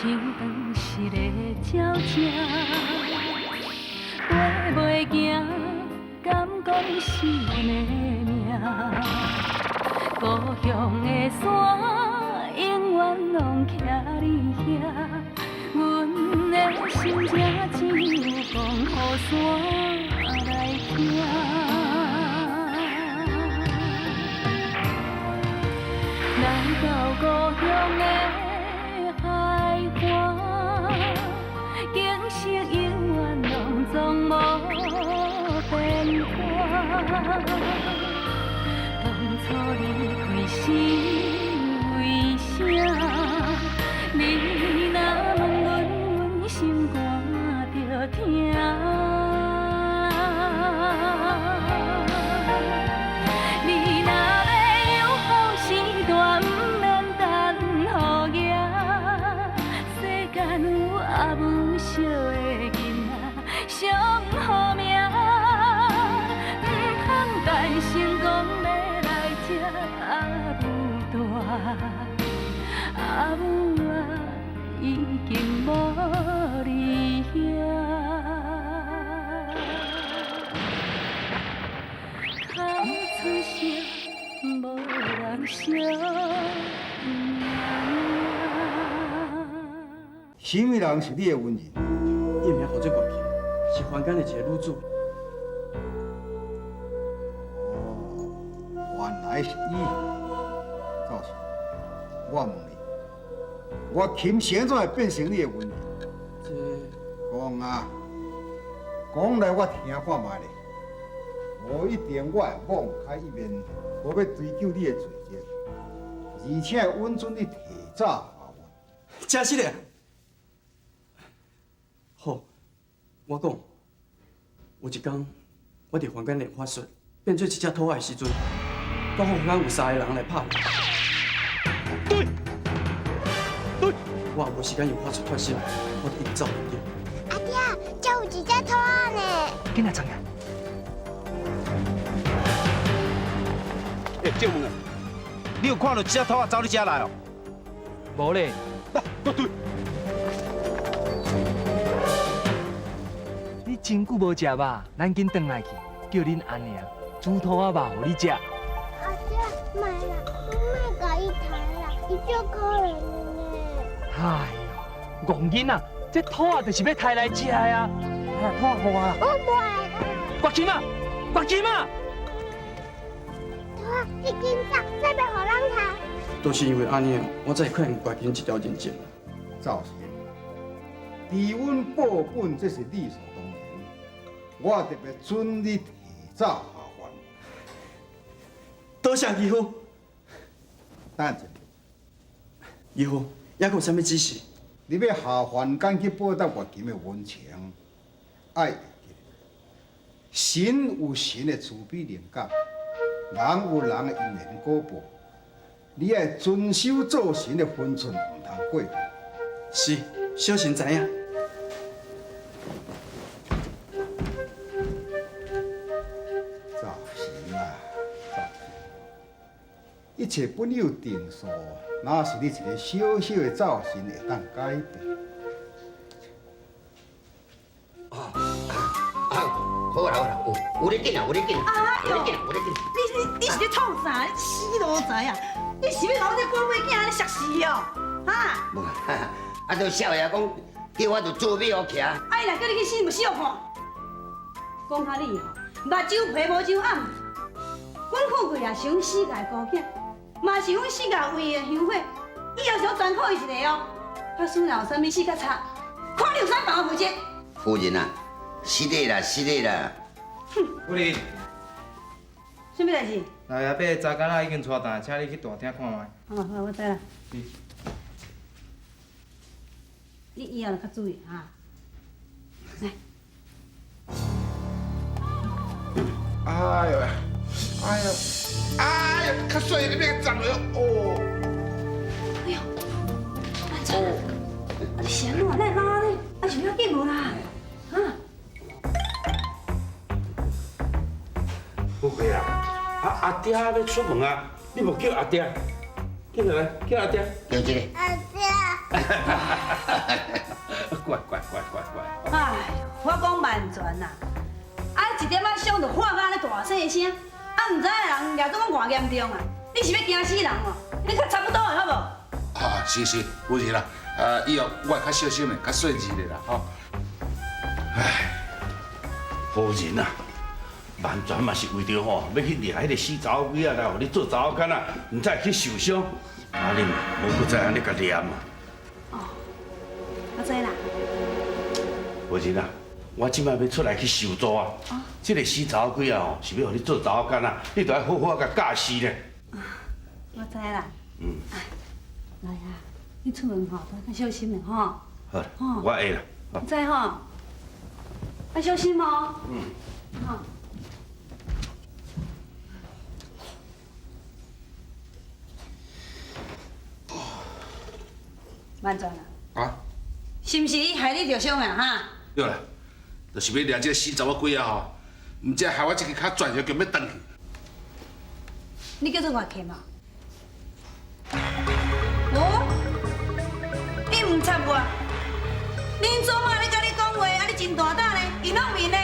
像斷失的鳥隻，飛袂行，敢講是阮的命。故鄉的山永遠攏徛佇遐，阮的心情只有講予山來聽。來到故鄉的海岸，景色永遠攏總無變化。當初離開是為啥？你若問阮，阮心肝就疼。你若欲有好时代，毋免等雨行。世間有阿母惜的囡仔上好命，毋通等成功欲來接阿母大，阿母啊已經無佇遐。哭出聲，無人惜命。啥物人是你的恩人？伊名號做月琴，是凡間的一個女子。哦，原來是伊。趙氏，我問你，月琴是按怎會變成你的恩人？這講啊，講來我聽看覓咧。無一定我會網開一面，無欲追究你的罪責，而且會允准你提早下凡。真實的。好，我講，有一工，我佇凡間練法術，變做一隻兔仔的時陣，剛好凡間有三個人來拍我。對，對，我也無時間用法術脫身，我就一直走入去。阿爹，這有一隻兔仔呢。緊來藏啊！欸，借問啊，你有看到這隻兔仔走你這來哦？無咧。來，對。你真久無食肉，咱緊轉來去，叫恁阿娘煮兔仔肉予你食。阿爹，莫啦，你莫共伊刣啦，伊足可憐的呢。哎喲，戇囡仔，這兔仔就是欲刣來食的啊！來，兔仔予我啦。我無愛啦。月琴啊，月琴啊！兔仔，你緊走，再袂予人刣。都是因為按呢，我才會欠月琴這條人情。趙氏，佇阮報本，這是理所當然。我特別准你提早下凡。多謝義父。等一下。義父，猶閣有啥物指示？你欲下凡間去報答月琴的恩情，愛會記得，神有神的慈悲靈感，人有人的因緣果報。你愛遵守做神的分寸，毋通過分。是，小神知影。灶神啊，灶神，一切本有定數，哪是你一个小小的灶神會當改變？啊，好啦好啦，有有咧緊啊，有咧緊，有咧緊，有咧緊。你是咧創啥？你死奴才啊！你是欲共阮這寶貝囝按呢澀死哦？哈？無，啊，都少爺講叫我著做馬予騎。啊，伊若叫你去死，毋死予看。講較你吼，目睭皮無睭暗。阮富貴也是阮四界孤囝，嘛是阮四界唯一的香火，以後是我全靠伊一个哦。假使若有啥物死較差，看你有啥辦法負責。夫人啊，失禮啦，失禮啦。夫人。啥物代誌？老爺伯查囡仔已經帶轉來，請你去大廳看覓。好，好，我知啦。你以後著較注意哈。來。哎呦，哎呦，哎呀，較細你欲撞了哦。哎呦，安怎？啊，你是按怎？哪會老呢？啊，是要緊無啦？啊？富貴啊，啊阿爹欲出門啊，你無叫阿爹，叫來，叫阿爹。叫這個。阿爹。乖乖乖乖乖。哎，我讲万全啦，啊一点仔伤就喊甲按呢大细声，啊毋知的人掠做讲偌严重啊！你是欲惊死人哦？你较差不多的好无？啊，是是，夫人啦，啊，以后我会较小心的，较细致的啦，吼。唉，夫人啊，万全嘛是为著吼，欲去掠彼个死查某鬼仔来，予你做查某囡仔，毋才会去受伤。啊，你嘛无阁再按呢共念啊。哦，我知啦。夫人啊，我这摆欲出来去受助啊。这个死查某鬼仔吼，是欲予你做查某囡仔，你著爱好好共教示咧。我知啦。嗯。来啊，你出门吼，都较小心的吼。好，我会啦。知吼，爱小心哦。嗯。好。万全啊！啊？是毋是伊害你著伤啊？哈？对啦，就是欲掠这个死查某鬼仔吼，毋知害我这个跤断就叫欲断去。你叫做外客嘛？哦，你毋插我，恁祖妈咧佮你讲话，啊你真大胆呢，伊拢面呢？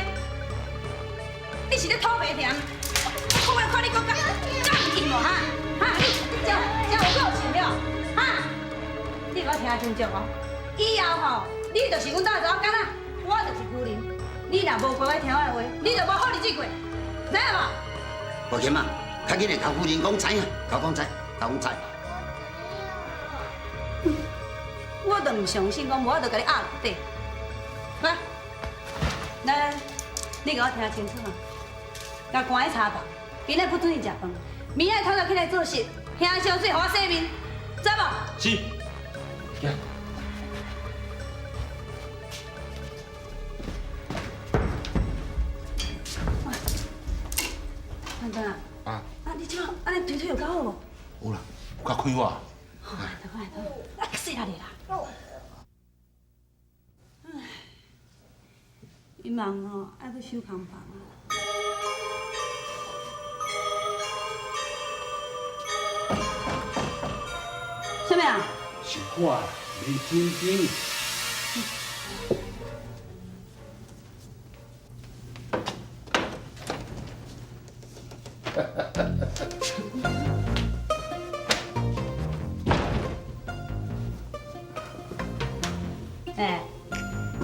你是咧吐白甜？我看看你阁敢敢毋见无哈？哈，你这这有个性了？哈？你予我听清楚哦，以后吼，你就是阮兜的查某囡仔，我就是夫人。你若无乖乖听我的话，你就无好日子过，知影无？无钱啊，较紧的，共夫人讲知影，共讲知，共讲知。我都毋相信，讲无法度共你压落底。来，来，你共我听清楚啊！共关去茶房，今仔不准伊食饭，明仔透早起来做事，香烧水予我洗面，知无？是。万全啊！啊！啊，你这按呢腿腿有较好无？有啦，有较快活。好，来，来，啊，较细力啦。唉，伊忙吼，爱阁收空房啊。啥物啊？是我，免紧张。哎，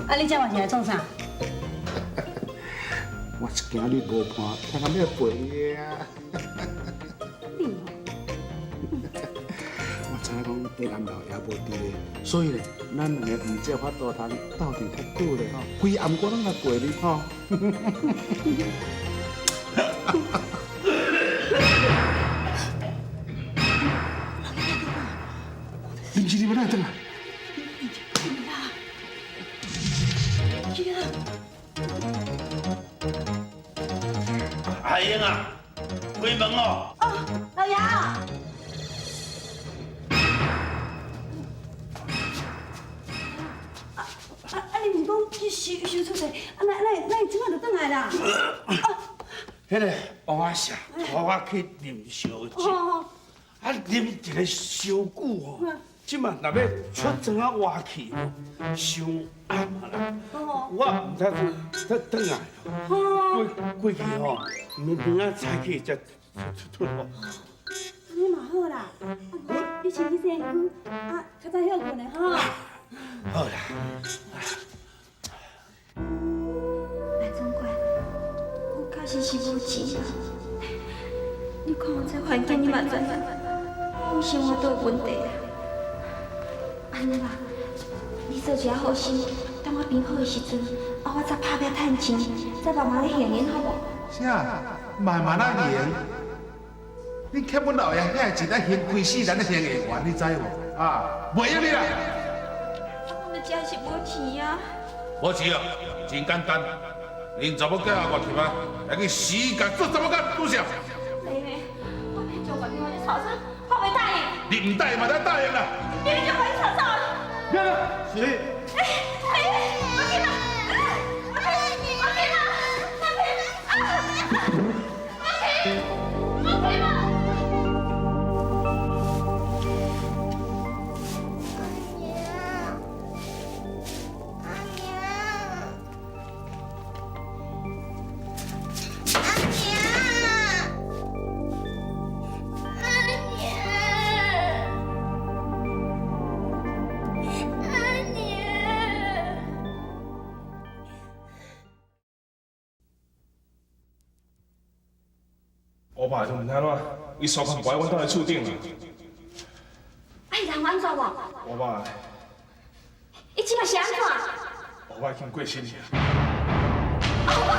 啊你这嘛是来创啥？我是惊你无伴，听到欲陪你啊。你吼，我知影讲下南老爷无伫咧，所以咧，咱两个毋才有法度通斗阵较久咧吼，规暗我拢来陪你吼。林志，你欲哪会转来？阿英啊，开门哦！哦，老爷。啊啊！你毋是讲去收收出去？啊，哪哪哪会这摆就转来啦？彼个王阿舍带我去啉烧酒，啊，啉一个烧酒吼，这摆若欲出庄仔活去吼，伤暗啊啦。我毋知才转来，过过去吼，明明仔早起才出出吼。按呢嘛好啦，啊，你先去洗身躯，啊，较早歇睏的吼。好啦。万总管，我确实是无钱。你看我这环境，你嘛知，阮生活都有问题啊。按呢啦，你做一下好心，等我变好的时阵，啊，我再拍拼趁钱，再慢慢咧还恁好无？啥？慢慢仔还？你欠阮老爷遐个钱，咱还规世人咧还会完，你知无？啊，袂用你啦！我们家是无钱啊。无钱啊，真简单。恁查某囝外去啊，来去死共做查某囝，拄啥？妹，我欲将外面我吵吵，我袂答应。你毋答应嘛，得答应啦。你就快吵吵。别了，是。哎哎，我去啦！我去，我去啦！我去啊！我去，我去啦！阿娘，伯都毋知按怎，伊煞看跋阮兜的厝顶啦。啊，伊人按怎无？我爸，伊这摆是按怎？我爸已经过身去啊。后爸。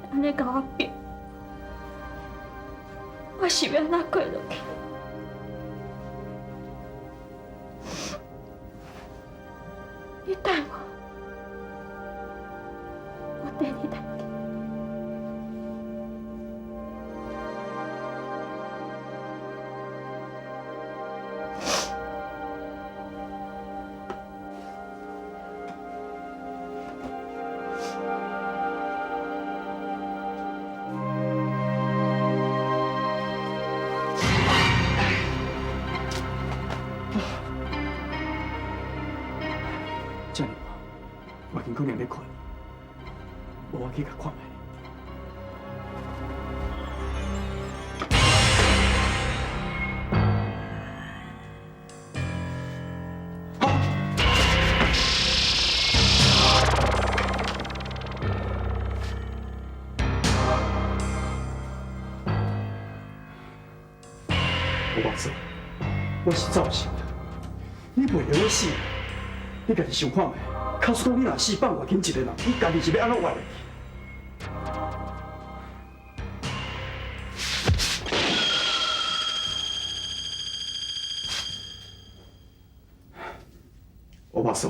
按呢共我变，我是欲按怎过落去？你等我，我缀你转去。这尔晚，我可能咧睏，无我去共看觅。吴博士，我是赵信的，你袂用咧死，你家己想看觅。假使讲你若死放外紧一个人，你家己是欲按怎活落去？吴博士，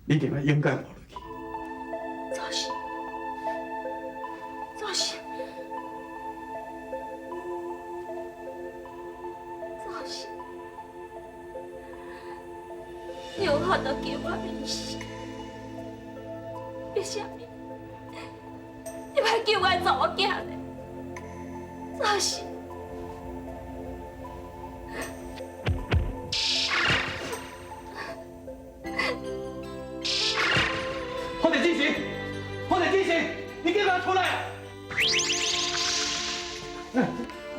你一定要勇敢活落去。赵信，赵信，赵信，你有法度救我免死？为啥物？你莫救我的查某囝咧，赵信。好者进行，好者进行，你给我出来！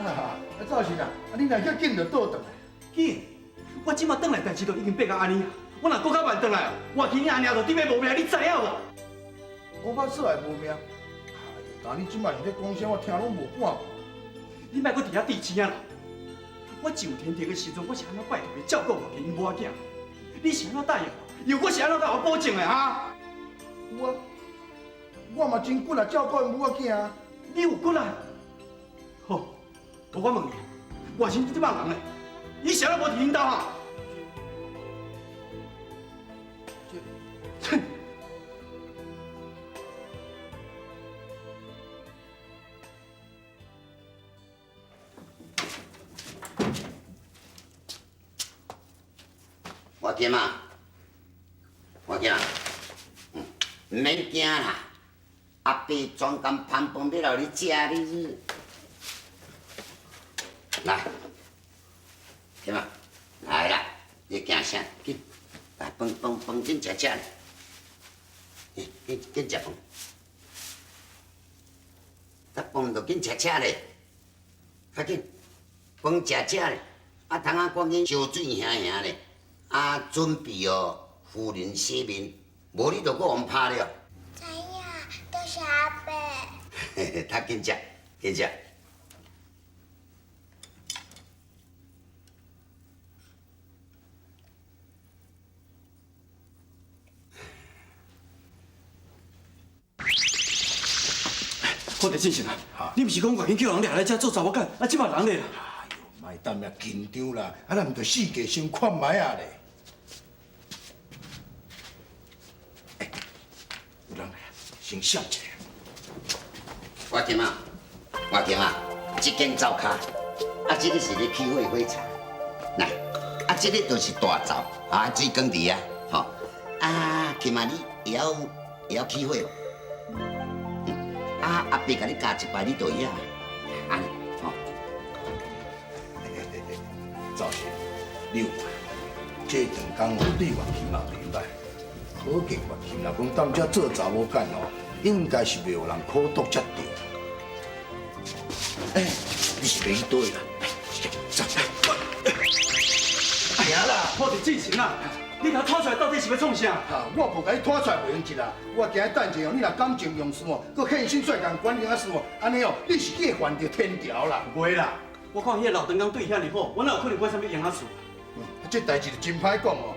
啊，赵信啊，你若遐紧就倒转来。紧，我这马转来代志都已经变到按呢，我若阁较慢转来，我今仔日就得欲无命，你知影无？乌巴说会无命，但你这马是咧讲啥？我听拢无半句。你莫阁伫遐递钱啊啦！我上天庭的时阵，我是按怎拜托伊照顾我因母仔囝？你是按怎答应我？又阁是按怎共我保证的哈？有啊，我嘛真骨力照顾𪜶母仔囝啊。你有骨力？好，我问你，外甥这摆人咧，伊是按怎无伫恁兜啊？哼！我金啊，我金啊，毋免惊啦，阿伯专工捧饭欲予你食，你是来，金啊，来啦，你惊啥？紧，来饭饭饭紧食食，紧紧食饭，这饭就紧食食咧，较紧，饭食食咧，啊，通仔赶紧烧水兄兄咧。啊，准备哦，夫人洗面，无你就阁予拍了。知影，多谢阿伯。嘿嘿，较紧食，紧食。好，进行啊！你毋是讲外间叫人掠来遮做查某囝，啊，这摆人咧？哎呦，莫等遐紧张啦，啊，咱毋著四界先看觅啊咧。欸，有人来，先闪一下。我金啊，我金啊，这间灶跤，啊，这个是咧起火火柴，来，啊，这个就是大灶，啊，水管伫遐，吼，啊，金啊，你会晓会晓起火无？啊，阿伯共你教一摆，你就会晓，按呢，吼。赵信，你有看？这段工哦对月琴嘛袂歹，可见月琴若讲踮遮做查某干哦，应该是袂予人苦毒才对。哎，你是欲去佗位啦？走。行啦，破伫进前啦！你共拖出来到底是欲创啥？哈，我无共你拖出来袂用得啦，我惊等者哦，你若感情用事哦，阁现身出来共管营仔事哦，按呢哦，你是去会犯著天条啦。袂啦，我看彼个老长工对伊遐尔好，我哪有可能管啥物闲仔事？这代志就真歹讲哦。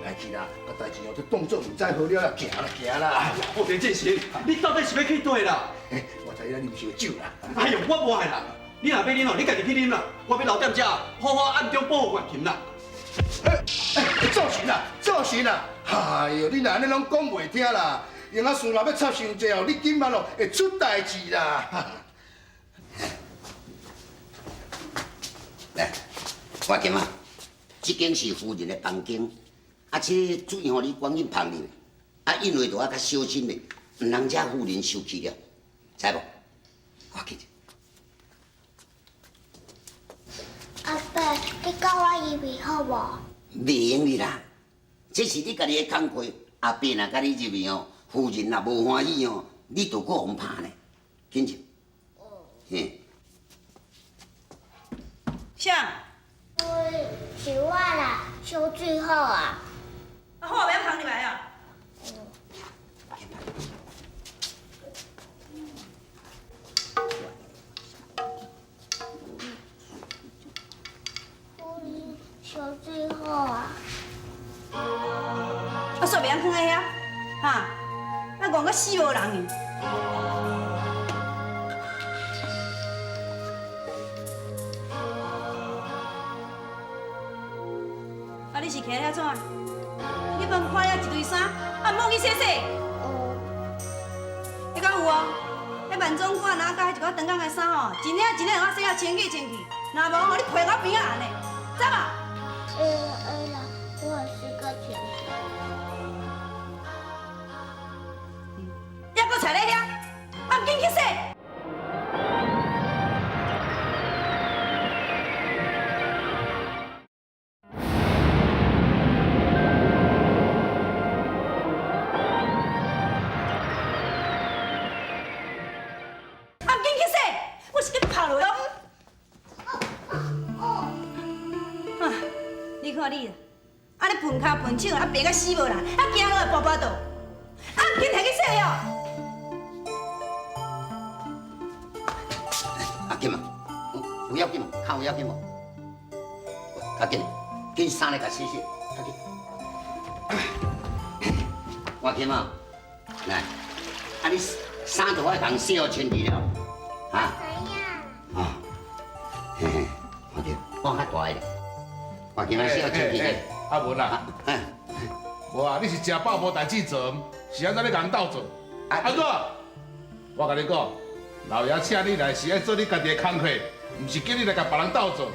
来去啦，啊代志哦，都当作毋知好了啦，行啦行啦。哎呀，破伫进前，你到底是欲去佗位啦？我知影你啉烧酒啦。哎哟，我无爱啦！你若欲啉哦，你家己去啉啦。我欲留踮遮，好好暗中保护月琴啦。哎哎，做神啦，做神啦！哎哟，你若按呢拢讲袂听啦，闲仔事若欲插伤济哦，你紧慢哦会出代志啦。来，我金啊，这间是夫人的房间，啊，这个水吼你赶紧放入去，啊，因为著爱较小心的，毋通惹夫人生气了，知无？我去。阿伯，你教我入去好无？袂用哩啦，这是你家己的工课。阿伯若共你入去哦，夫人若无欢喜哦，你就阁予拍呢。紧入。嘿。啥？是我啦，烧水好啊。啊好，袂晓放入来啊。烧水好啊！啊，煞袂晓囥在遐，哈？啊，戆甲死无人去。啊，你是徛咧遐创啊？你饭看了一堆衫，啊，毋好去洗洗。哦。彼敢有哦？彼万总管啊，佮彼一寡长工的衫吼，一领一领我洗啊清气清气，若无吼，你皮我边仔红的，知无？会啦会啦，我是个清气。犹阁坐咧遐，啊，毋紧去洗。啊，毋紧去洗，我是去拍落哦。啊，你看你，按呢笨跤笨手，啊白甲死无人，啊行路会跋跋倒，啊毋紧提去洗哦。阿金啊，有要紧无？较有要紧无？较紧，紧衫来共洗洗，较紧。我金啊，来，啊你衫都爱共洗好穿去了，哈？知影。啊，嘿嘿，我金，讲较大个。我今仔洗好穿去。阿文啊，无啊，你是食饱无代志做，是按怎咧共人斗做？按怎？我共你讲，老爷请你来是爱做你家己的工课，毋是叫你来共别人斗做。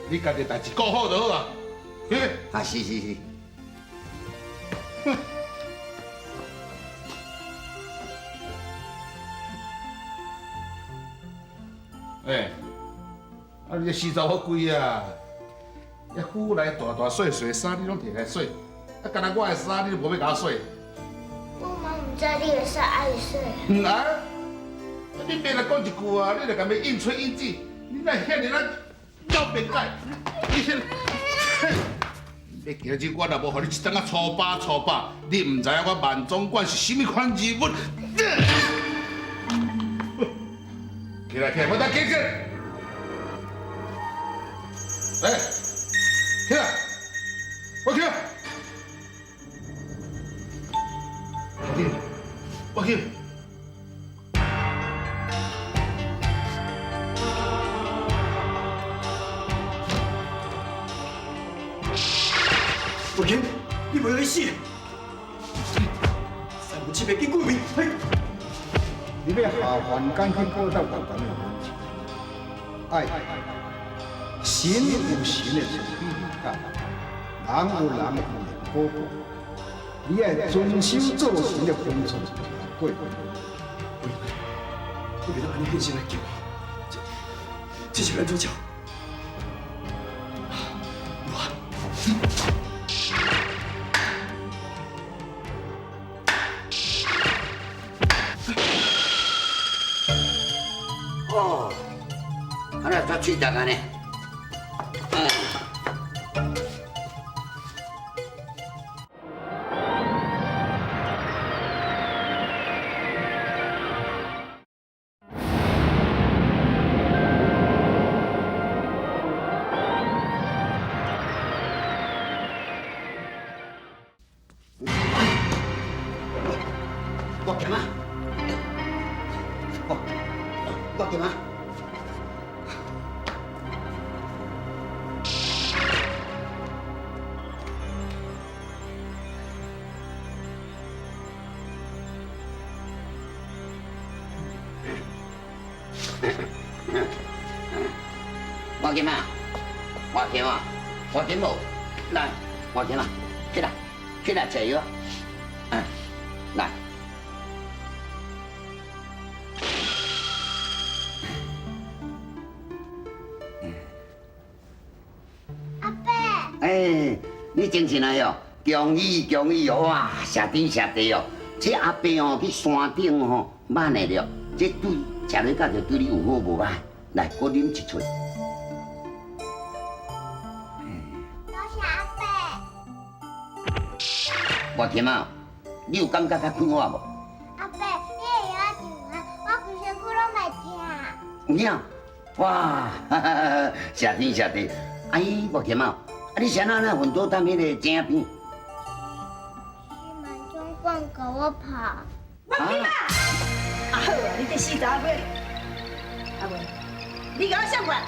你家己的代志顾好就好啊。啊，是是是。哼。欸，啊你这死查某鬼啊！遐府内大大细细衫你拢摕来洗，啊，干焦我的衫你都无欲共我洗。我嘛毋知你的衫爱洗。毋啊？你别来讲一句啊！你来共伊应吹应指，你哪会遐尔仔走变改？你遐，你今日我若无予你一担仔粗巴粗巴，你毋知影我万总管是啥物款人物。起来起来，我等起来。来，起来，我起来。我起，我起。月琴，你袂去死！三魂七魄紧归位，嘿！你欲下凡间去报答月琴的恩情，爱神有神的慈悲人格，人有人的因缘果报，你爱遵守做神的分寸和过。你袂当按呢现身来救我，这是欲按怎照？我。哦，啊，那煞喙焦按呢？我咸啊！我我咸啊！我咸啊！我咸啊！我咸无？来，我咸啊！起来，起来，食药啊！来。阿伯。哎，你精神来哦，恭喜恭喜哦！哇，谢天谢地哦，这阿伯哦去山顶吼，慢的了，这对食落甲就对你有好无歹。来，阁啉一喙。多谢阿伯。外添啊，你有感觉较快活无？阿伯，你的药仔上啊，我规身躯拢袂疼。有影？哇，哈哈，谢天谢地！哎，外添啊，啊你是按怎昏倒踮彼个井边？是万总管共我拍。我起码啊好啊，你这死查某鬼，阿文，你共我闪过来！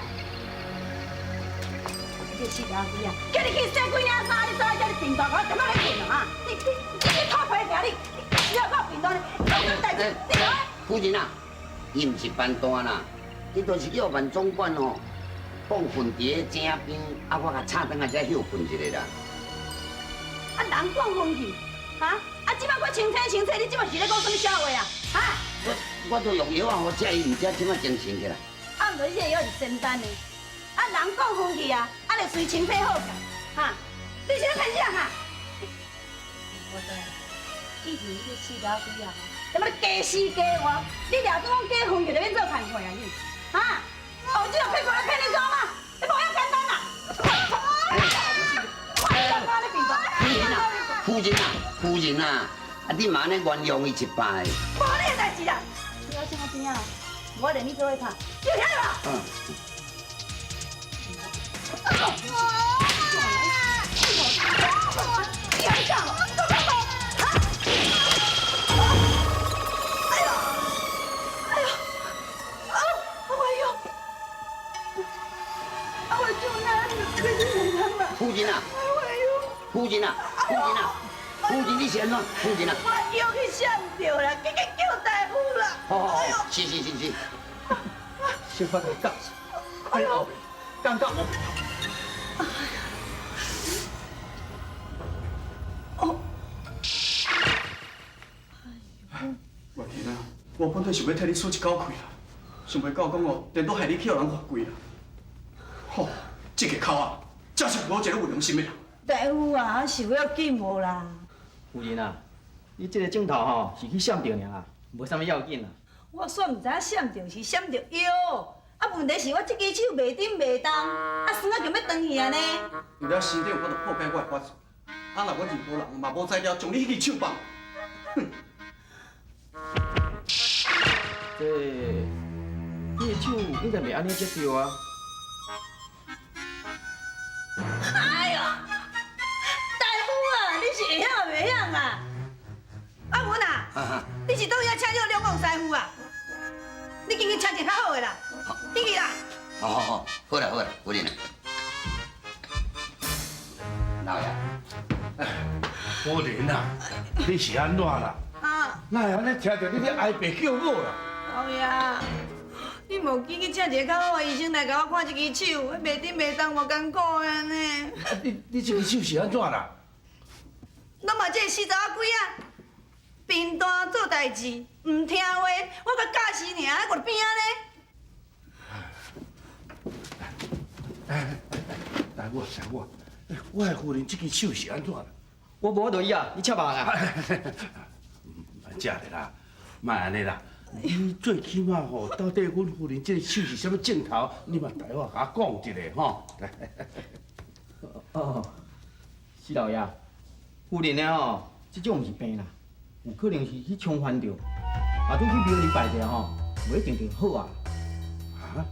你这死查某鬼啊，叫你去洗几领衫，你走来遮尔贫惰，我感觉咧困啊！你你你这土皮徛你，你了够贫惰呢？讲什么代志？你共我。夫人啊，伊毋是贫惰啦，伊就是叫万总管吼放困伫咧井边，啊，我共吵转来才歇困一下啦。啊，人讲昏去，哈？啊，这摆阁清醒清醒，你这摆是咧讲啥物笑话啊？哈？我都用药啊，予食伊，毋知这摆精神起来。啊，毋过这个药是仙丹的，啊，人讲昏去啊，啊，就随清醒好势，哈？你是咧骗啥啊？我知，以前你这死老鬼啊，踮咧假死假活，你掠做讲假昏去就免做工课啊你？哈？哦，这个骗过来骗你做嘛？你无遐简单啦！夫人啊，夫人啊，啊你嘛按呢原谅伊一摆。无你的代志啦，你我怎啊知影？我连你做伙拍，你有听无？嗯。你还讲？哎呦！哎呦！啊！哎呦！啊！我就难，你是夫人啊！夫人啊！夫人啊！夫人，你是按怎？夫人啊！我腰去闪著啦，紧紧叫大夫啦！好好好，是是是是。先发个教示，哎后面，感觉我。哦。月琴啊，我本来想欲替你出一口气啦，想袂到讲哦，颠倒害你去予人罚跪啦。吼，这个口啊，真是无一个有良心的人。大夫啊，是有要紧无啦？夫人啊，你这个镜头吼是去闪著尔啦，无啥物要紧啦。我煞毋知影闪著是闪著腰，啊问题是我这支手袂振袂动，啊酸啊强欲断去啊呢。为了生长，我就破解我的法术，啊若我任何人嘛无才调将你彼支手放。哼！这，你的手应该袂按呢才对啊。哎呦，大夫啊，你是会晓袂晓啊？阿文啊，你是佗位请这个两公师傅啊？你紧去请一个较好的啦，紧去啦。好好好，好啦好啦，夫人。老爷，夫人啊，你是按怎啦？啊！哪会按呢听著你咧哀爸叫母啦？老爷，你无紧去请一个较好的医生来共我看这支手，袂振袂动，偌艰苦的呢。你这支手是按怎啦？拢嘛这个死查某鬼仔，贫惰做代志，毋听话，我阁教示尔，还阁变呢？哎，大夫，大夫，我的夫人这支手是按怎啦？我无法度医啊，你切肉啦。莫食咧啦，莫按呢啦。你最起碼吼，到底阮夫人這个手是啥物症頭？你嘛代我共我講一下吼。來。哦，施老爺，夫人的吼，這種毋是病啦，有可能是去沖犯著，啊，拄去廟裡拜者吼，無一定就好啊。啊？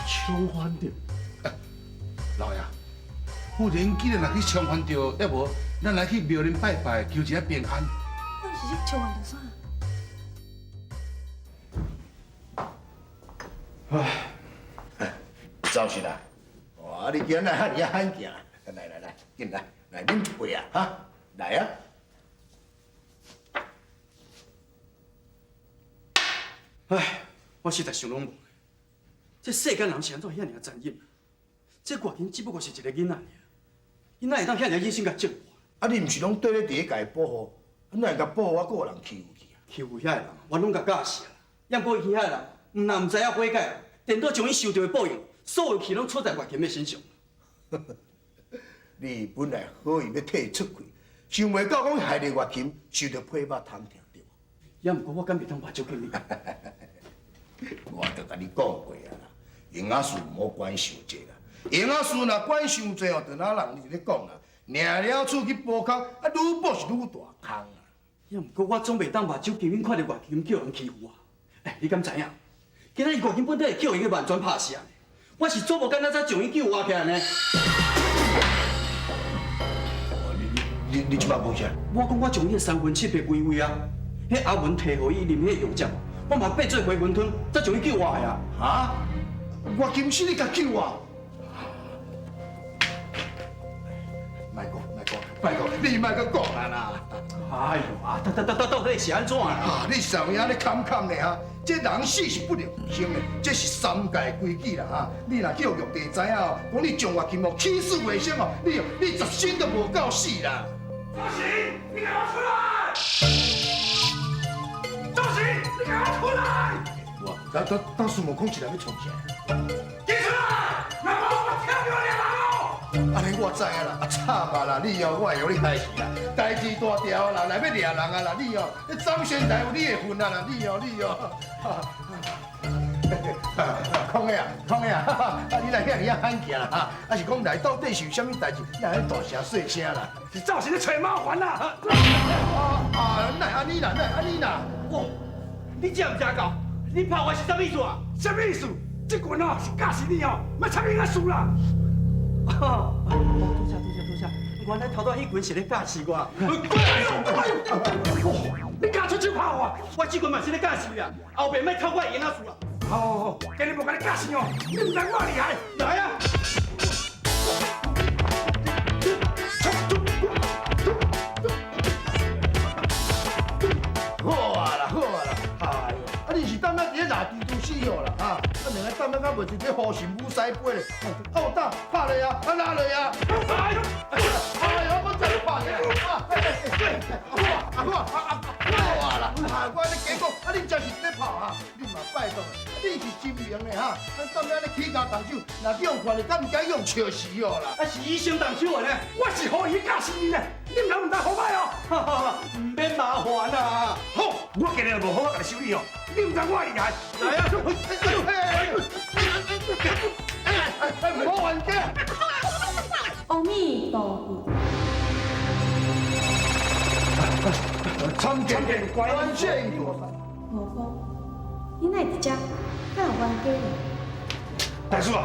沖犯著？老爺，夫人既然若去沖犯著，要無咱來去廟裡拜拜，求一下平安。我是去沖犯著啥？唉，赵信啊，哇，你今日遐爾罕行，來來來，進來，來啉一杯啊，哈，來啊。唉，我實在想攏無，這世間人是按怎遐爾殘忍？這外囡只不過是一個囡仔爾，伊哪會當遐爾忍心共折磨？啊，你毋是攏綴咧佇咧共伊保護，啊，哪會共保護啊，閣有人欺負去啊？欺負遐个人，我攏共教死啊！也毋過伊遐个人，毋但毋知影悔改，顛倒將伊受著的報應，所有氣攏出在月琴的身上。你本來好意欲替伊出氣，想袂到講害著月琴受著皮肉通疼，對無？也毋過我敢袂當目睭見你。我就共你講過啊啦，閒仔事毋好管傷濟啦。閒仔事若管傷濟哦，就若人伫咧講啦，領了厝去補空，啊，愈補是愈大空啊。也毋過我總袂當目睭見看著月琴叫人欺負啊！欸，你敢知影？今仔日月琴本底會叫伊去萬全拍死啊！我是做無簡單才將伊救活起來呢。你這擺講啥？我講我將伊的3魂7魄歸位啊！彼阿文提予伊啉彼藥汁，我嘛變做回魂湯，才將伊救活的啊！哈？月琴是你共救啊？莫講，莫講，拜託，你莫閣講啊啦！哎呦啊，到底是按怎啊？啊，你啥物安呢坎坎呢？哈，這人死是不能復生的，這是三界規矩啦！哈，你若叫玉帝知影哦，講你將月琴哦起死回生哦，你你十生都無夠死啦！赵喜，你給我出來！趙喜，你給我出來！我，當時無講一來欲創啥？你出來！那麼我跳掉你人哦！按呢我知影啦，啊慘啊啦！你哦，我會予你害死啦，代誌大條啦，來欲掠人啊啦！你哦，你張仙台有你的份啊啦！你哦，你哦，空的啊，空的啊，啊你來遐爾仔罕行啦，啊是講來到底是有啥物代誌？你按呢大聲細聲啦？是趙喜咧揣麻煩啦！啊，哪會按呢啦？哪會按呢啦？哇，你食毋食夠？你拍我是啥意思啊？啥物意思？這拳哦是教死你哦，莫插囡仔事啦！哦，多謝多謝多謝，原來頭拄仔彼拳是咧教死我。你敢出手拍我？我這拳嘛是咧教死你啊！後邊莫偷我的閒仔事啊！好好好，今日無共你教死哦，你毋知我厲害，來啊！好啊啦，好啊啦，哎呦，啊你是當仔佇咧拉豬豬死哦啦，啊，啊兩个當仔敢袂是咧呼神武西杯咧，哦打拍落啊，啊拉落啊，哎呦，哎呦，我再拍你啊，哎哎，好啊，好啊，好啊啦，啊我咧假講，啊你真是咧拍哈，你嘛拜託，你是神明的哈，咱當仔咧起家動手，若去予看著，敢毋敢用笑死哦啦？啊是伊先動手的呢，我是予伊教死你呢，你毋知好歹哦，毋免麻煩啊。好，我今日無好好共你修理哦，你毋知我厲害，來啊！哎，唔好冤家。阿彌陀佛。參見觀世音菩薩。悟空，你哪會佇遮？敢有冤家咧？大師啊，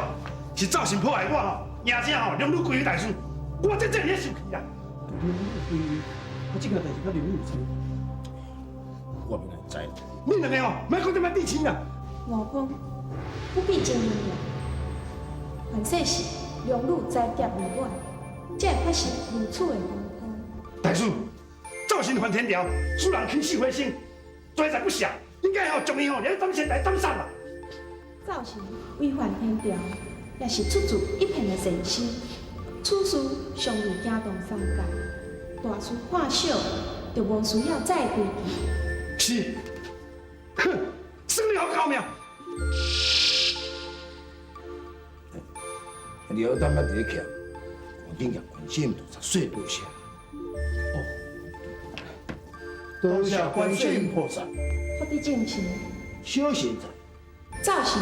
是趙神破壞我吼，贏正吼，龍女歸位大師，我這這爾生氣啊！龍女歸位，啊，這件代誌佮龍女有啥？我袂知。你兩個哦，莫閣這麼地痴啦！悟空，不必真明了。凡世是龍女災劫未滿，才會發生如此的風波。大師，趙神犯天條，使人起死回生，罪在不赦，應該吼將伊吼連斬仙台斬殺啦。趙神違反天條，也是出自一片的善心。此事尚未驚動三界，大事化小，就無需要再規矩。是，哼，算你好高明。你好，当仔佇咧徛，趕緊共觀世音菩薩說多謝。哦，多謝觀世音菩薩。福地正神。小神在。走时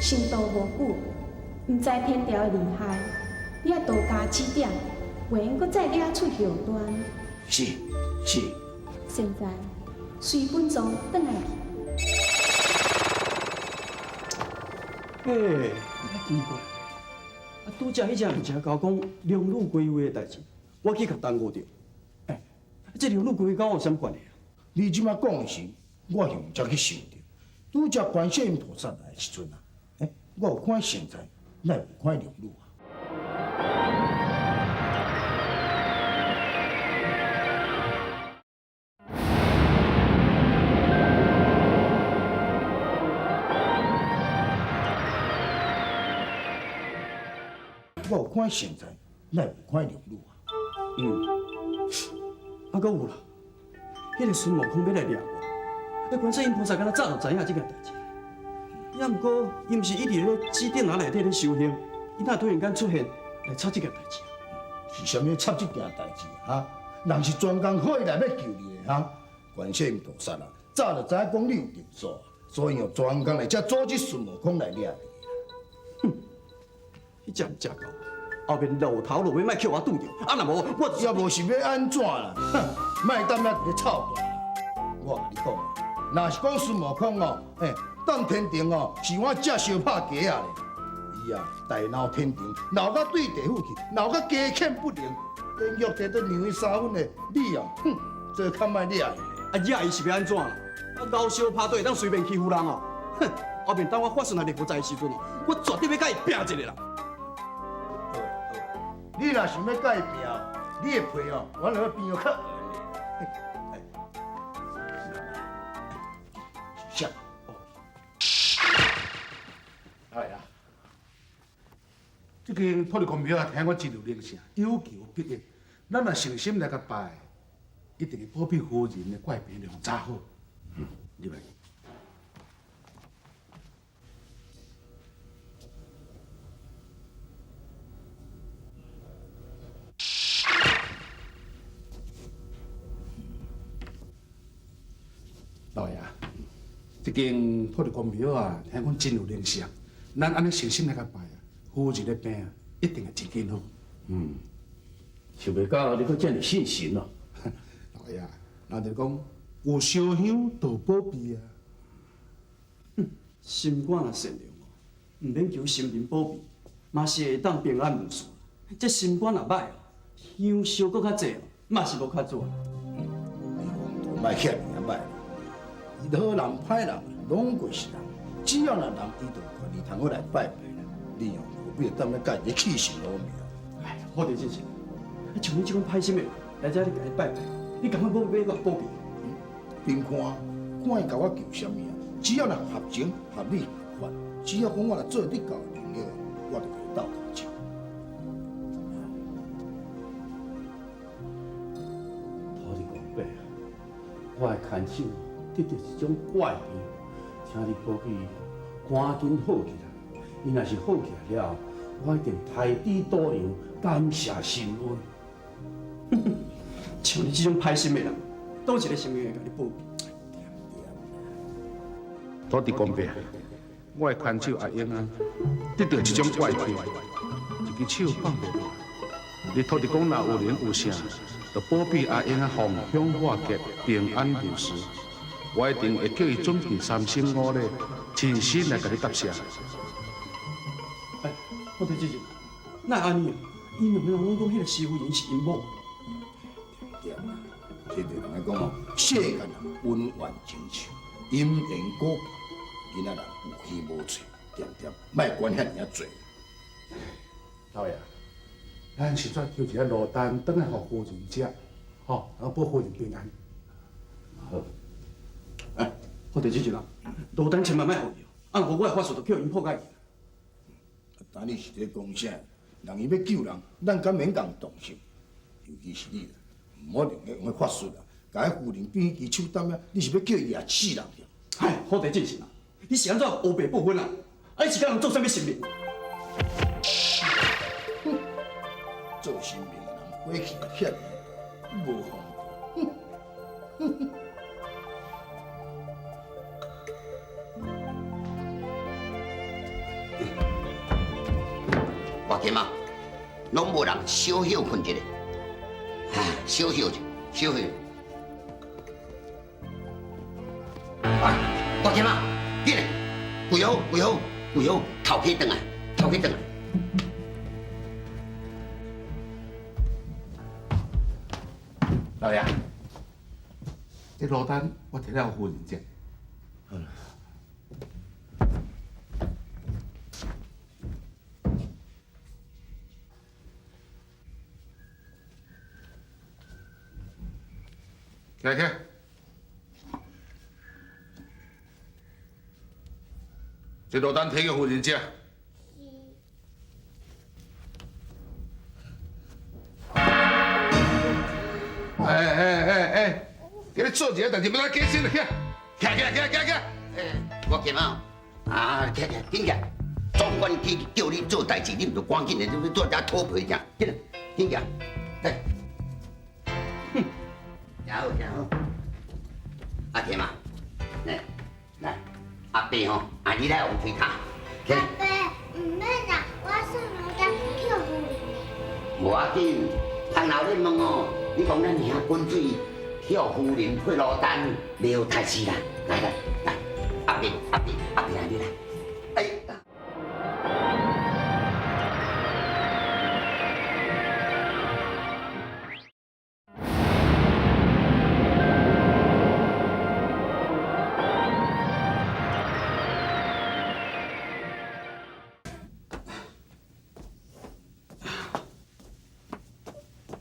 成道无久，毋知天朝的厉害，你爱多加指点，袂用阁再惹出祸端。是是。现在随本尊转来去。欸，奇怪，啊，拄才彼只毋是交讲龙女归位的代志，我去共耽误著。欸，这龙女归位佮我有啥物关系啊？你这马讲的时，我是毋才去想著。拄才观世音菩萨来的时阵啊，欸，我有看现在，哪会无看龙女啊？我有看现在，哪会无看龙女啊？嗯，啊，阁有啦，彼个孙悟空欲来掠我，彼观世音菩萨敢若早就知影这件代志。也毋过，伊毋是一直咧指点仔内底咧修行，伊哪突然间出现来插这件代志？是啥物插这件代志啊？人是专工好意来欲救你的哈。观世音菩萨啊，早就知影讲你有定数，所以哦专工来遮阻止孙悟空来掠你。哼，彼只毋食够，后面露头露尾，莫予我拄著，啊若无我也无是欲按怎啦？哼，莫踮遐伫咧臭大。我共你讲，若是讲孙悟空哦，欸，踮天庭哦，是我这相拍鸡仔咧。伊啊，大闹天庭，闹到对地府去，闹到鸡犬不宁，连玉帝都让伊三分的，你哦，哼，这较莫掠伊。啊，掠伊是欲按怎啦？啊，老相拍对会当随便欺负人哦。哼，后面当我发顺来念佛在的时阵哦，我绝对欲共伊拼一下啦。好，你若想欲共伊拼，你的皮哦，我来变较硬的。是啥？哎呀，这间土地公庙啊，听讲真有灵性，有求必应。咱若诚心来共拜，一定会保庇夫人的怪病量早好。嗯，入来。老爷，这间土地公庙啊，听讲真有灵性，咱按呢诚心来共拜啊，夫人的病啊，一定会真紧好。嗯，想袂到你阁遮尔信神哦。老爷，人就讲有烧香就保庇啊。哼，心肝若善良哦，毋免求神明保庇，嘛是会当平安无事。这心肝若歹哦，香烧阁较济哦，嘛是无较准。你莫遐尔仔歹，伊好人歹人拢过是人，只要若人伊就有权利通好来拜拜啦。你哦何必踮咧共伊气神乌命？哎，好地真是，啊像你这款歹心的人来遮你共伊拜拜，你甘愿欲共保庇？凭看，看伊共我求啥物啊？只要若合情、合理、合法，只要讲我若做得到能力，我就共伊斗相助。土地公伯，我的牵手得著一种怪病，请你保庇赶紧好起来。伊若是好起来了，我一定抬猪倒羊，感谢神恩。像你这种歹心的人，佗一个神明会共你保庇？土地公伯，我的牵手阿英啊，得著这种怪病，一支手放袂落。你土地公若有灵有圣，就保庇阿英啊，逢凶化吉，平安无事。我一定会叫伊准备三牲五礼，亲身来共你答谢。哎，我对姐姐，哪会按呢啊？𪜶两个人拢讲彼个师夫人是𪜶某。对啦，这就人来讲哦，世间啊恩怨情仇，因缘果报，囡仔人有耳无喙，恬恬，莫管遐尔仔济。老爷，咱实在求一个卤蛋，转来予夫人食，吼，然后保夫人平安。好。哎，我弟姐姐啦，卤蛋千万莫予伊哦，啊，无我的法术就叫𪜶破解去。啊，你是咧讲啥？人伊欲救人，咱敢免共动心？尤其是你啦，毋好用彼用彼法术啦，共彼夫人变彼支手担啊，你是欲叫伊掠死人著？唉，好弟姐是啦，你是按怎乌白不分啊？啊，你是共人做啥物神明？哼，做神明的人火气也遐尔大，无风度。哼，哼哼。我金仔，攏無人小歇睏一下，啊，小歇者，小歇。啊，我金仔，緊來，跪好，跪好，跪好，頭起轉來，頭起轉來。老爺，這羅單我提了夫人這。好啦。來起來，這羅單提給夫人這。哎哎哎哎，今日做一個代誌，欲來解釋起來，起來起來起來起來！哎，我金仔，啊，起來，緊起來！總管去叫你做代誌，你毋著趕緊的，你做遮討皮者，緊來，緊起來，來。哼，真好真好。阿金仔，來來，阿伯吼，啊你來往推跤。阿伯，毋免啦，我送羅單去予夫人。無要緊，通老咧問哦。你講咱兄滾水去予夫人配羅單，袂有代誌啦。來來來，阿伯阿伯阿伯來你來。哎。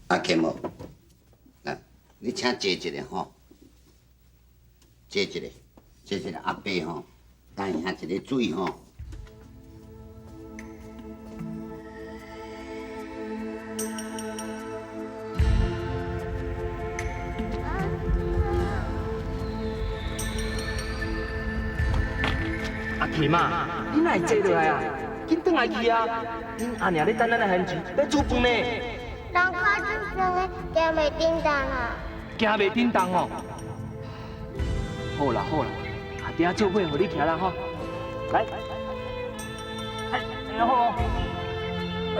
阿金哦，來，你請坐一下吼，坐一下，坐一下。阿伯吼，等下一个水吼。阿金啊，你哪會坐落來啊？緊轉來去啊！恁阿娘咧等咱來現場，咧煮飯呢。人較煮飯的，行袂叮當啊！行袂叮當哦。好啦好啦，阿弟仔做伙予你徛啦吼。來，哎，坐好哦。哎，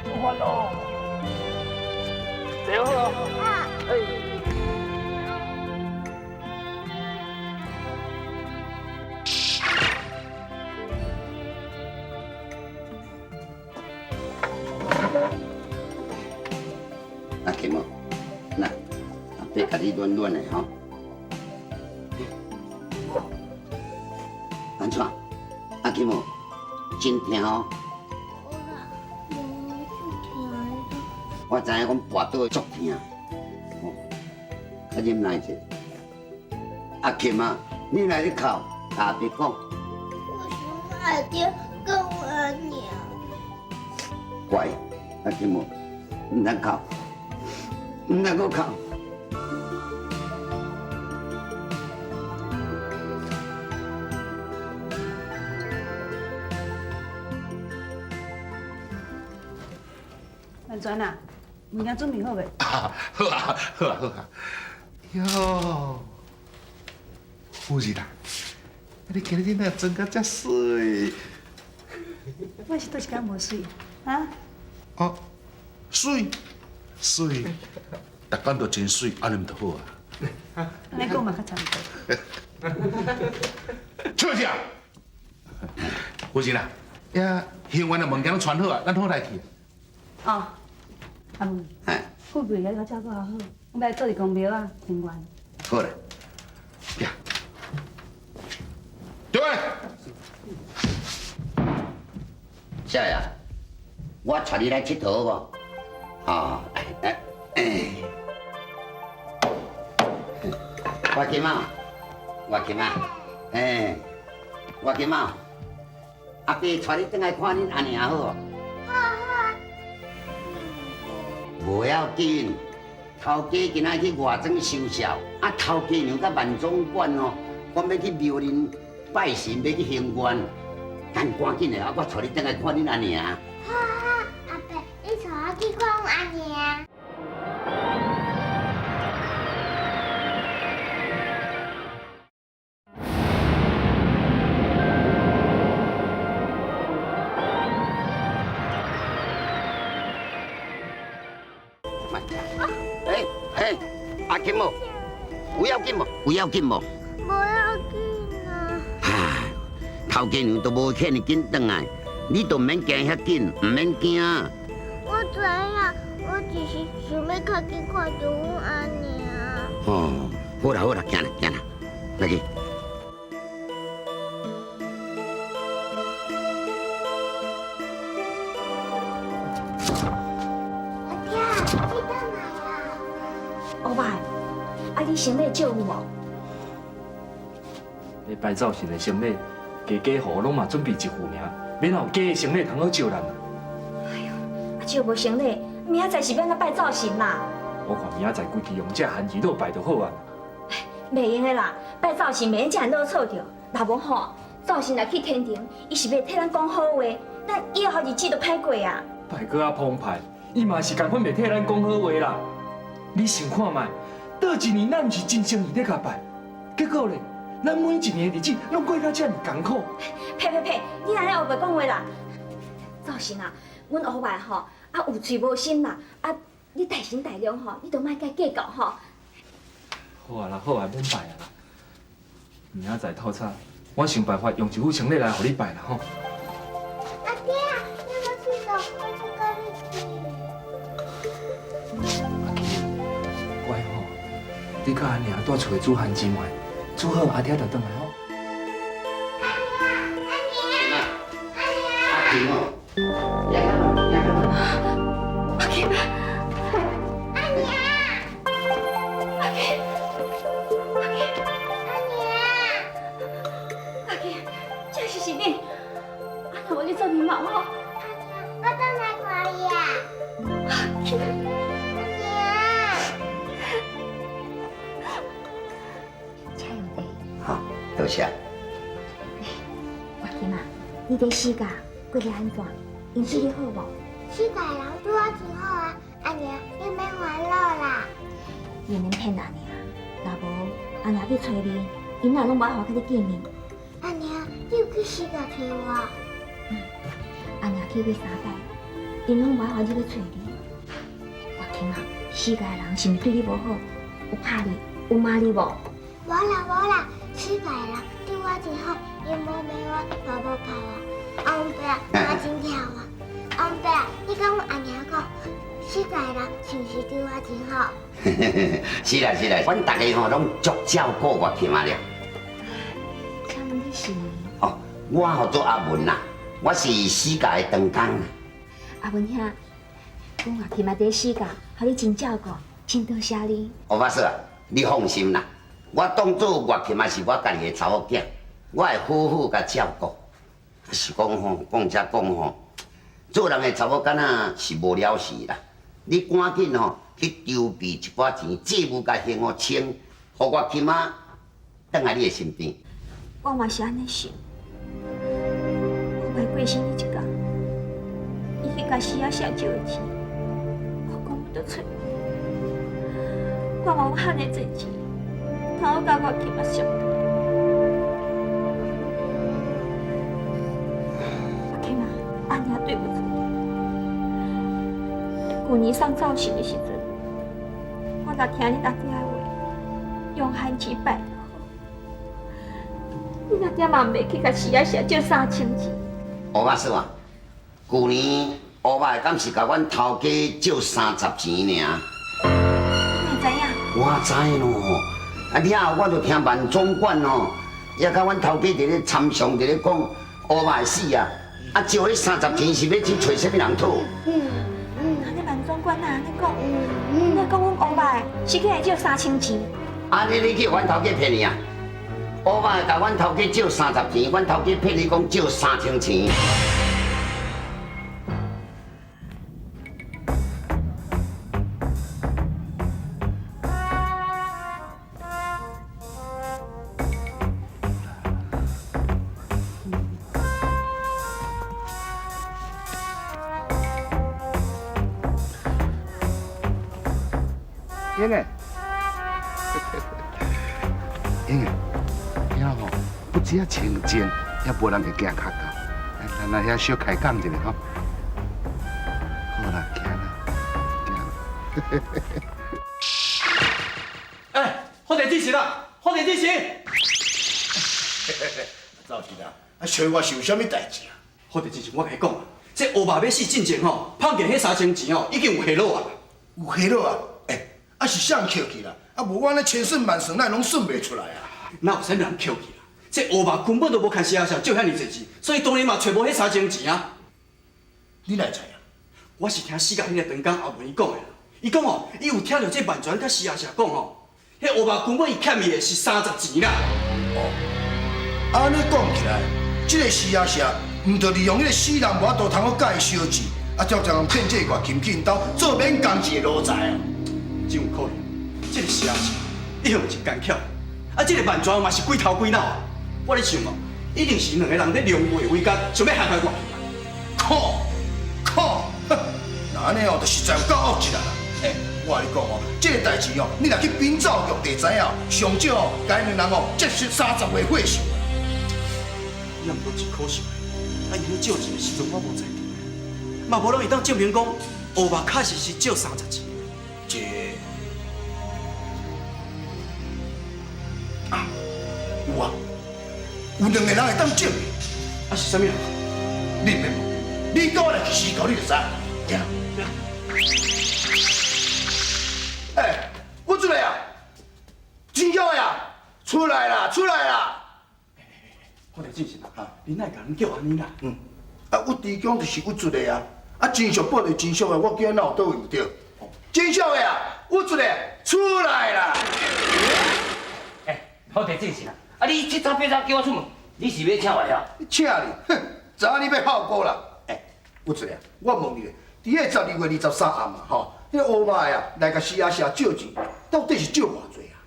出發咯！坐好哦。哎。阿金哦，来，阿伯共你暖暖的吼。安怎？阿金哦，真疼哦。我知影讲跋倒足疼，哦，啊忍耐者。阿金啊，你来咧哭，阿伯讲。我想阿爹跟我阿娘。乖，阿金哦，毋通哭。毋通阁哭。万全啊，物件准备好未？好啊，好啊，好啊。喲，夫人啊，你今日哪妆甲遮媠？我是佗一工無媠啊？哦，媠，媠，逐工都真媠，按呢毋就好啊？按呢講嘛較差不多。笑啥？夫人啊，遐行員的物件攏傳好啊，咱好來去。哦，阿文，富貴遐我照顧好，我欲來做佇公廟啊，行願。好啦，呀，對。少爺，我帶你來𨑨迌好無？哦，哎哎，我金仔，我金仔，哎，我金仔，阿伯帶你轉來看恁阿娘好無？好好。無要緊，頭家今仔去外庄收數，啊，頭家娘佮萬總管哦，講欲去廟裡拜神，欲去行願，咱趕緊的啊！我帶你轉來看恁阿娘。好好，阿伯，你帶我去看阮阿娘。阿金无？有要紧无？有要紧无？无要紧啊。唉，头家娘都无遐尔紧转来，你都免惊遐紧，毋免惊。我知影，我只是想欲较紧看著阮阿娘。哦，好啦好啦，行啦行啦，来去。阿爹，你转来啊！乌白，啊你行李借有无？咧拜灶神的行礼，家家户户拢嘛准备一副尔，免有假的行礼通好借咱啊。啊借无行礼，明仔载是欲按怎拜灶神啦？我看明仔载规气用这番薯落拜就好啊。袂用的啦，拜灶神袂用这样落错著，若无吼，灶神若去天庭，伊是袂替咱讲好话，咱以后日子就歹过啊。拜阁较澎湃，伊嘛是仝款袂替咱讲好话啦。你想看觅，倒一年咱毋是真诚意咧共拜，结果咧，咱每一年的日子拢过甲遮尔艰苦。呸呸呸！你按呢乌白讲话啦。灶神啊，阮乌白吼啊有喙无心啦，啊你大神大量吼，你都莫共计较吼。好啊啦，好啊，免拜啊啦。明仔载透早，我想办法用一副行礼来予你拜啦吼。阿爹，你欲去佗？我去共你去。阿金，乖吼，你佮阿娘蹛厝内煮番薯糜，煮好阿爹就转来吼。阿金哦，阿金，阿娘，阿金，阿金，阿娘，阿金，这是是你，啊，若无你做面毛吼。阿娘，我转来看你啊。阿金，阿娘，请用茶。好，多谢。阿金啊，你伫死家过得按怎？𪜶对你好无？死家人对我真好啊，阿娘，你免烦恼啦。你免骗阿娘，若无阿娘去揣你，𪜶也拢无爱予佮你见面。阿娘，你有去死家揣我？阿娘去过三摆，𪜶拢无爱予你去揣你。阿金啊，死家的人是毋是对你无好？有拍你，有骂你无？无啦无啦，死家的人对我真好，伊无骂我，嘛无拍我。阿公伯，嘛真疼我。阿公伯，你共阮阿娘讲，死家的人是毋是对我真好？是啦是啦，阮逐家吼拢足照顾我起码了。请问你是？哦，我号做阿文啦，我是死家的长工。阿文兄，阮阿金仔伫死家，予你真照顾，真多谢你。乌法师啊，你放心啦，我当做月琴仔是我家己的查某囝，我会好好共照顾。是讲吼，讲才讲吼，做人的查某囡仔是无了时啦。你赶紧吼去筹备一寡钱，债务共还予清，予月琴仔转来你的身边。我嘛是按呢想。我爸过身彼一工，伊去共死仔社借的钱，我讲不得出。我嘛有遐尔济钱，通好共月琴仔赎回来。阿金啊，阿娘对毋住你。旧年送灶神的时阵，我若听你阿爹的话，用番薯拜就好。你阿爹嘛袂去共死仔社借3000钱。乌法师啊，旧年乌爸敢是共阮头家借30钱尔？你会知影？我知咯，啊了后我就听万总管哦，也共阮头家伫咧参详，伫咧讲乌爸死啊，啊借彼30钱是欲去揣啥物人讨？那你万总管哪按呢讲？你讲阮乌爸是去借3000钱？按呢你去阮头家骗去啊？乌爸共阮头家借30钱，阮头家骗你讲借3000钱。英儿，英儿，遐吼不只清静，也无人会行较到。咱来遐小开讲一下吼。好啦，行啦，行啦。地进行啦，好地进行。赵鑫啊，啊，找我是有啥物代志啊？好地进行，我共你讲啊，这乌肉欲死进前吼，碰见彼3000钱吼，已经有下落啊。有下落啊？欸，啊是啥人扣去啦？啊，无我按呢千算万算，哪会拢算袂出来啊？哪有啥物人扣去啦？这乌肉根本就无牵施阿舍借遐尔济钱，所以当然嘛揣无彼3000钱啊。你哪会知影？我是听死甲彼个长工阿文伊讲的啦。伊讲哦，伊有听著这万全佮施阿舍讲吼，彼乌肉根本伊欠伊的是30钱啦。哦，按呢讲起来，这个施阿舍毋著利用彼个死人无法度通阁佮伊相借，啊，才将人骗这个外勤去𪜶兜做免工钱的奴才啊。真有可能，这个施阿舍一向真奸巧，啊，这个万全嘛是鬼头鬼脑啊。我咧想哦，一定是两个人咧龙背为奸，想欲害害我。靠靠，哼，若按呢哦，就实在有够恶质啊！欸，我共你讲哦，这个代志哦，你若去禀奏玉帝知影，上少哦，共𪜶两人哦，接受30岁火寿。也毋过真可惜，啊，𪜶咧借钱的时阵我无在场，嘛无人会当证明讲乌肉确实是借30钱。这啊，有啊，有两个人会当证明。啊是啥物人？你毋免问，你佮我来去思考，你就知。行。欸，我出来啊！真叫的啊！出来啦，出来啦！我来进行啦，你哪会共人叫按呢啦？嗯，啊，郁知宫就是郁出的啊，啊，真俗报就是真俗的，我叫哪有佗位毋对？真俗的啊，郁出的出来啦！欸，好地进行啊！啊，你七早八早叫我出门，你是欲请我呀？请你，哼，知影你欲效果啦。欸，郁出的，我问你咧，伫个12月23暗啊，吼，彼个乌肉的啊来共施阿舍借钱，到底是借偌济啊？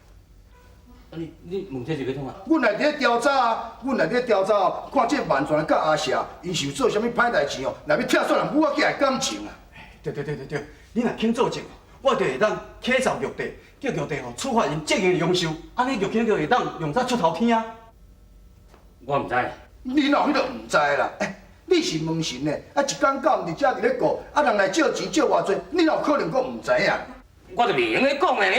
啊你你问这是欲创啥？阮来伫咧调查啊，阮来伫咧调查哦，看这万全佮阿舍，𪜶是有做啥物歹代志哦，来欲拆散人母仔囝的感情啊！对对对对对，你若肯作证，我就会当启奏玉帝，叫玉帝吼处罚𪜶正义阳寿，按呢玉卿就会当用做出头天啊！我毋知。你哪有彼个毋知啦？欸，你是门神呢，啊一工到晚伫遮伫咧顾，啊人来借钱借偌济，你哪有可能阁毋知影？我就袂用得讲的呢。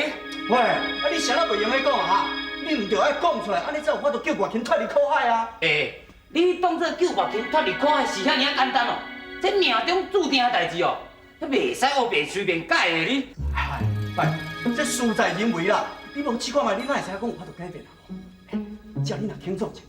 喂，啊你啥物袂用得讲啊？你毋著爱讲出来，按呢才有法度救外勤脱离苦海啊！欸，你当作救外勤脱离苦海是遐尔仔简单哦？这命中注定的代志哦，这袂使乌白随便改的你。哎，拜，这事在人为啦，你无试看觅，你哪会知影讲有法度改变啊？无？只要你若肯作证，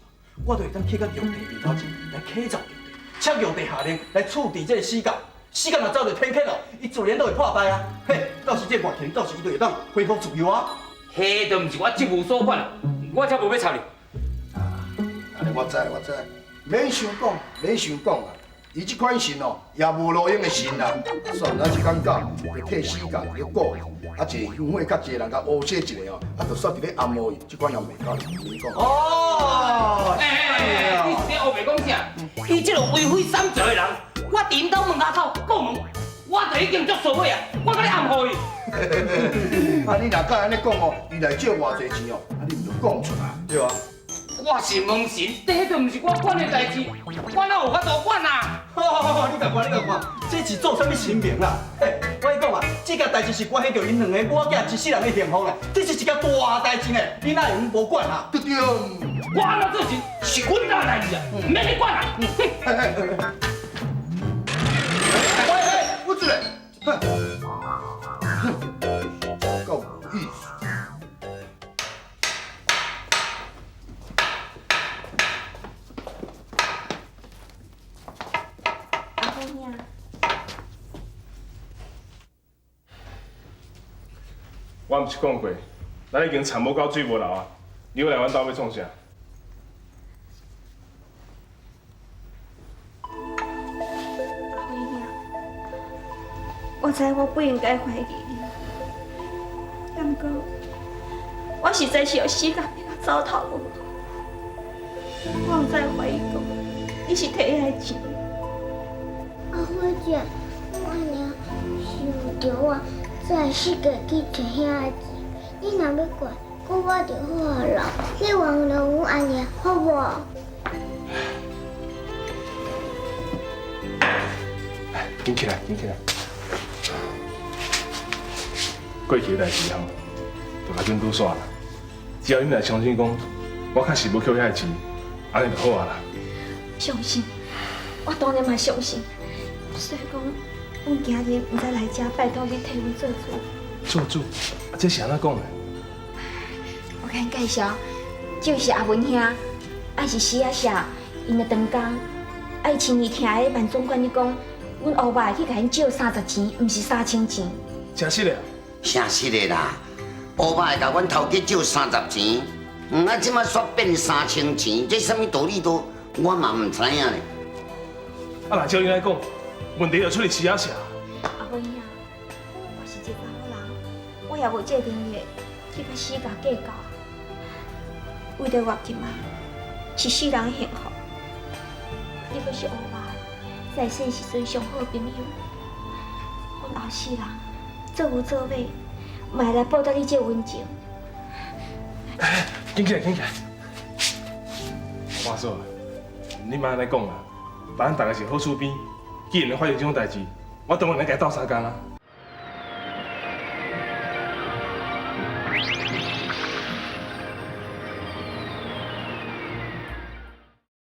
我就会当去到玉帝面头前来启奏玉帝，请玉帝下令来处置这个死角。死角若遭著天谴哦，伊自然都会破败啊。嘿，到时这外勤，到时伊就会当恢复自由啊。彼都毋是我职务所管啊，我才无欲插你。啊，按呢我知我知，免想讲，免想讲啊。伊这款神哦，也无路用的神啦。算了，这工到，就替死角伫咧顾，啊，一个香火较济人共乌说一下哦，啊，就煞伫咧暗乌伊，这款也袂够，免讲。哦，欸，你是咧乌白讲啥？伊这个为非三折的人，我伫𪜶兜门口口过问，我就已经足衰尾啊，我阁咧暗唬伊。啊，你若敢按呢讲哦，伊来借偌济钱哦，啊，你毋著讲出来，对啊。我是门神，这都毋是我管的代志，我哪有法度管啊？你共看，你共看，这是做啥物神明啦？嘿，我共你讲啊，这件代志是关系著𪜶两个母仔囝一世人的幸福啦，这是一件大代志呢，你哪会用无管啊？对对，我按怎做神是阮家的代志啊，毋免你管啊！喂喂，我出来，哼，够无意思。阿辉兄，我毋是讲过，咱已经田无够水无流啊！你欲来阮兜欲创啥？阿辉兄，我知我不应该怀疑你，但毋过我实在是予死甲逼到走投无路，我毋知怀疑讲你是提遐钱。阿辉姐，我阿娘是为著我，才会死过去揣遐个钱。你若欲管，顾我就好啊啦。你原谅阮阿娘，好无？紧起来，紧起来。过去的代志吼，就共紧拄煞啦。只要恁來相信講，我確實無扣遐个錢，按呢就好啊啦。相信，我當然嘛相信。所以講，阮今日毋知來遮拜託你替阮做主。做主？啊，這是按怎講的？我共你介紹，這位是阿文兄，啊是死仔社，𪜶的長工。啊，伊親耳聽彼萬總管咧講，阮烏白去共𪜶借30錢，毋是3000錢。誠實的？誠實的啦，烏白共阮頭家借30錢，啊，這擺煞變3000錢，這啥物道理都我嘛毋知影咧。啊，若照你按呢講，問題就出佇死仔社。阿文兄，我是一個查某人，我也無這個能力去共死家計較。為著月琴啊，是世人的幸福。你閣是烏白，在世時陣上好朋友。阮後世人做牛做馬，嘛會來報答你這個恩情。緊起來，緊起來！阿嫂，你莫按呢講啦，咱大家是好厝邊，既然發生這種代誌，我當然來共伊鬥相共啊。